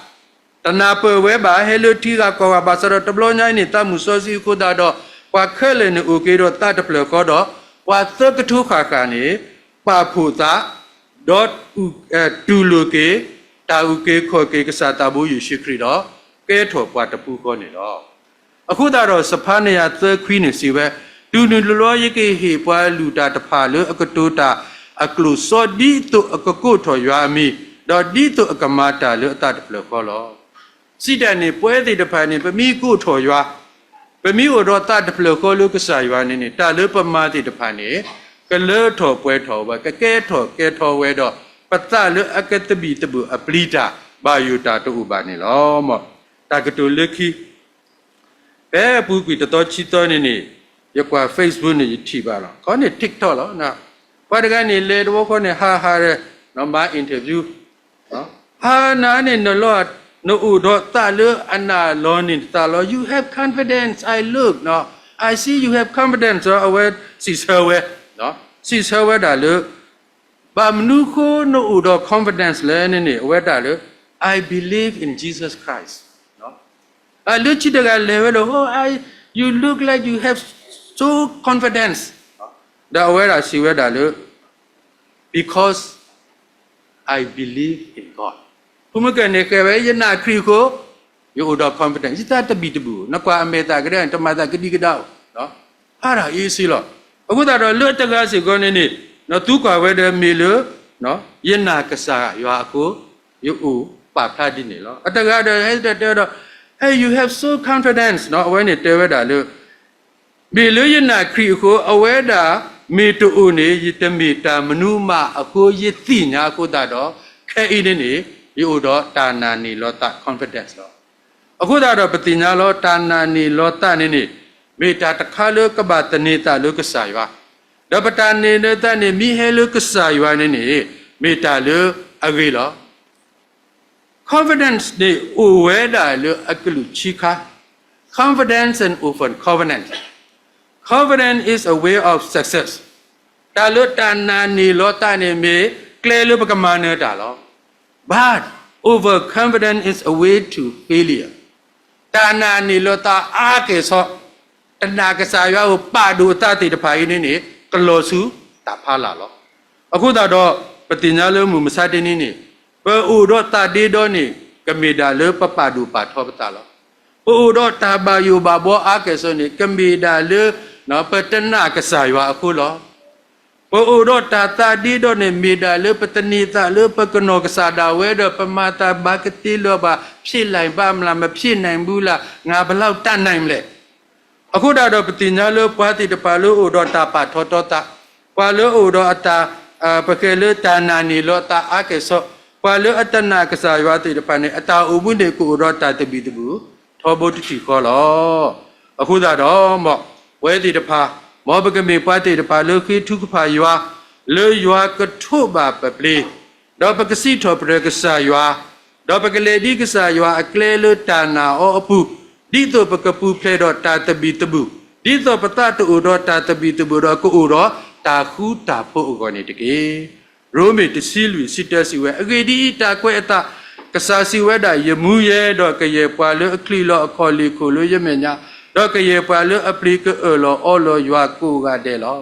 တနၢ်ပၢၢ်ဝဲဘၣ် ဟဲလၢထံဂၤကီၢ်ဂၤ ဘၣ်ဆၣ်ဒီးတဘျီညါအံၤန့ၣ် သးမုၢ်စီဆှံအဃိသတးဒီး ပှၤခဲလၢာ်န့ၣ်အိၣ်က့ၤဒီးသးတဖျၢၣ်ဃီဒီး ပှၤသၢကထိဃၣ်ဃၣ်န့ၣ် ပာ်ဖှိၣ်သး ဒီး တူၢ်လိာ်က့ၤ တၢ်အုၣ်က့ၤခီၣ်က့ၤကစၢ်သးဘိယ့ၣ်ၡူးခရံာ်ဒီး ကဲထီၣ်ပှၤတပူၤဃီန့ၣ်လီၤ. အဃိသတးဒီး စဖၤနယၤသၢခွံန့ၣ်စံးဝဲ, တုၤနုၤတဘျီယကဟ့ၣ်ပှၤလုၢ်တၢ်တဖၣ်လၢအကတိၤတၢ်အကျိာ်စီ ဒ်သိးအကကိးထီၣ်ယွၤအမံၤ, ဒီးဒ်သိးအကမၤတၢ်လၢအသးတဖျၢၣ်ဃီလီၤ. စံးတၢ်န့ၣ် ပဝဲသ့ၣ်တဖၣ်န့ၣ် ပမ့ၢ်ကိးထီၣ်ယွၤ, ပမ့ၢ်အိၣ်ဒီးသးတဖျၢၣ်ဃီလၢကစၢ်ယွၤန့ၣ်န့ၣ် တၢ်လၢပမၤသ့ၣ်တဖၣ်န့ၣ် ကလၢထီၣ်ပှဲၤထီၣ်ဝဲ ကကဲထီၣ်ကဲထီၣ်ဝဲဒီး ပသးလၢအကသဘံၣ်သဘုၣ်အပျံၤတၢ် ဘၣ်ယိၣ်တၢ်တအိၣ်ဘၣ်န့ၣ်လီၤ. တၢ်ကတိၤလၢခံ ဖဲအပူၤကွံာ်တသီခံသီန့ၣ်န့ၣ် ယကွၢ် Facebook န့ၣ် ယထံၣ်ဘၣ်လီၤ. ခီန့ၣ် TikTok လီၤ. ပှၤတဂၤန့ၣ် လဲၤတဝီခီန့ၣ် ဟးဟးဒီး မၤ interview ဟးနၤန့ၣ် နလီၤ နအိၣ်ဒီးသးလၢအနၢ်လီၤန့ၢ်သးလီၤ. You have confidence, I look, I see you have confidence အဝဲစံးဆၢဝဲ, စံးဆၢဝဲဒၣ်လၢ ဘၣ်မနုၤဃိနအိၣ်ဒီး confidence လဲၣ်န့ၣ်န့ၣ် အဝဲဒၣ်လၢ I believe in Jesus Christ လၢခံတဂၤလဲၤဝဲဒီး oh, I, you look like you have so confidence ဒီးအဝဲဒၣ်စံးဝဲဒၣ်လၢ because I believe in God ဖိမုၣ်ကဲန့ၣ် ကဲဝဲ ယနာ်ခရံာ်အဃိ ယအိၣ်ဒီး confidence ယသးတဘံၣ်တဘုၣ် နကွၢ်အမဲာ်သၣ်ကဒဲ တမၤသးကဒံကဒါအိၣ် အါဒၣ်အ့စ့လီၤ. အဃိသတးဒီးလၢအတဂၤစ့ၢ်ကီးန့ၣ်န့ၣ် နသူကွၢ်ဝဲဒီးမ့ၢ်လၢ ယနာ်ကစၢ်ယွၤအဃိ ယအိၣ်ပာ်ဖျါဒ်န့ၣ်လီၤ. အတဂၤဒီးဟဲတဲဒီး hey, you have so confidence အဝဲန့ၣ်တဲဝဲဒၣ်လၢ မ့ၢ်လၢယနာ်ခရံာ်အဃိ အဝဲဒၣ်မ့ၢ်တအိၣ်န့ၣ် ယတမ့ၢ်တၢ်မနုၤမးအဃိ ယသ့ၣ်ညါအဃိသတးဒီး ခဲအံၤန့ၣ်န့ၣ် ယအိၣ်ဒီးတၢ်နာ်န့ၢ်လီၤသး confidence လီၤ. အဃိသတးဒီးပသ့ၣ်ညါလီၤ တၢ်နာ်န့ၢ်လီၤသးန့ၣ်န့ၣ် မ့ၢ်တၢ်တခါလၢကဘၣ်သန့ၤသးလၢကစၢ်ယွၤ, ဒီးပတၢ်န့ၢ်လီၤသးန့ၣ် မ့ၢ်ဟဲလၢကစၢ်ယွၤန့ၣ်န့ၣ် မ့ၢ်တၢ်လၢအဂ့ၤလီၤ. Confidence န့ၣ်အိၣ်ဝဲဒၣ်လၢအကလုာ်ခံခါ, confidence and over confidence. Confidence is a way of success. တၢ်လၢတၢ်နာ်န့ၢ်လီၤသးန့ၣ်မ့ၢ်ကျဲလၢပကမၤနၢၤတၢ်လီၤ. But overconfidence is a way to failure. တၢ်နာ်န့ၢ်လီၤသးအါကဲၣ်ဆိး တနာ်ကစၢ်ယွၤဧိၤ ပာ်ဒိၣ်အသးသ့ၣ်တဖၣ်အံၤန့ၣ်န့ၣ် ကလီၤဆူတၢ်ဖးလၢ်လီၤ. အဃိသတးဒီး ပသ့ၣ်ညါလၢမုၢ်မဆါတနံၤန့ၣ် ပအိၣ်ဒီးသးဒ့ဒီန့ၣ် ကမ့ၢ်ဒၣ်လၢပပာ်ဒိၣ်ပာ်ထီပသးလီၤ. ပအိၣ်ဒီးတၢ်ဘၣ်ယိၣ်ဘၣ်ဘှီအါကဲၣ်ဆိးန့ၣ် ကမ့ၢ်ဒၣ်လၢ ပတနာ်ကစၢ်ယွၤအဃိလီၤ. ပအိၣ်ဒီးတၢ်သးဒ့ဒီန့ၣ် မ့ၢ်ဒၣ်လၢပတန့ၤသးလၢပကနီၢ်ကစၢ်ဒၣ်ဝဲဒီး ပမၤသးဘၣ်ကသ့လၢၤဘၣ် ဖြစ်နိုင်ပါ့မလား မဖြစ်နိုင်ဘူးလား ငါဘယ်လောက်တတ်နိုင်မလဲ အဃိဒၣ်ဒီးပသ့ၣ်ညါလၢပှၤသ့ၣ်တဖၣ်လၢအိၣ်ဒီးတၢ်ပာ်ထီၣ်ထီသး, ပှၤလၢအအိၣ်ဒီးအတၢ် ပကဲလၢတၢ်နာ်န့ၢ်လီၤသးအါကဲၣ်ဆိး, ပှၤလၢအတနာ်ကစၢ်ယွၤသ့ၣ်တဖၣ်န့ၣ် အတၢ်အိၣ်မူန့ၣ်ကအိၣ်ဒီးတၢ်သဘံၣ်သဘုၣ် ထီဘိတထံၣ်ဃီလီၤ. အဃိသတးဒီး မ်ပဝဲသ့ၣ်တဖၣ် မ်ပကမ့ၢ်ပှၤသ့ၣ်တဖၣ်လၢဃ့ထုကဖၣ်ယွၤ, လၢယွၤကထိးဘၣ်ပပျ့ၤ ဒီးပကစံးထီၣ်ပတြၢၤကစၢ်ယွၤ, ဒီးပကလဲၤဒ်ကစၢ်ယွၤအကျဲလၢတၢ်နာ်အီၤအပူၤ, ဒ်သိးပကပူၤဖျဲးဒီးတၢ်သဘံၣ်သဘုၣ်, ဒ်သိးပသးတအိၣ်ဒီးတၢ်သဘံၣ်သဘုၣ်ဒီးကအိၣ်ဒီးတၢ်ဃူတၢ်ဖိးအဂီၢ်န့ၣ်တက့ၢ်. ရိမ့ၤတဆံလွံၢ်ဆံတၢစံးဝဲ, အဂ့ၢ်ဒ်အံၤ, တၢ်ကွဲးအသး, ကစၢ်စံးဝဲဒၣ်, ယမူယဲဒီးကယဲၢ်ပှၤလၢအချံးလီၤအခီၣ်လ့ၣ်ခိၣ်လၢယမဲာ်ညါ, ဒီးကယဲၢ်ပှၤလၢအပျ့ၤကအၢၣ်လီၤအီလီၤယွၤကိးဂၤဒဲးလီၤ.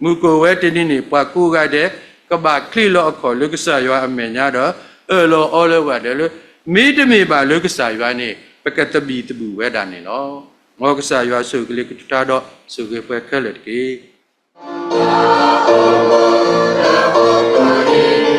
မုၢ်ကအိၣ်ဝဲတနံၤန့ၣ် ပှၤကိးဂၤဒဲး ကဘၣ်ချံးလီၤအခီၣ်လၢကစၢ်ယွၤအမဲာ်ညါဒီး အၢၣ်လီၤအီလီၤဝဲဒၣ်လၢ မ့တမ့ၢ်ဘၣ်လၢကစၢ်ယွၤန့ၣ် ပကသဘံၣ်သဘုၣ်ဝဲဒၣ်န့ၣ်လီၤ. မ်ကစၢ်ယွၤဆိၣ်ဂ့ၤကလုၢ်ကထါဒီးဆိၣ်ဂ့ၤပှၤခဲလၢာ်တက့ၢ်.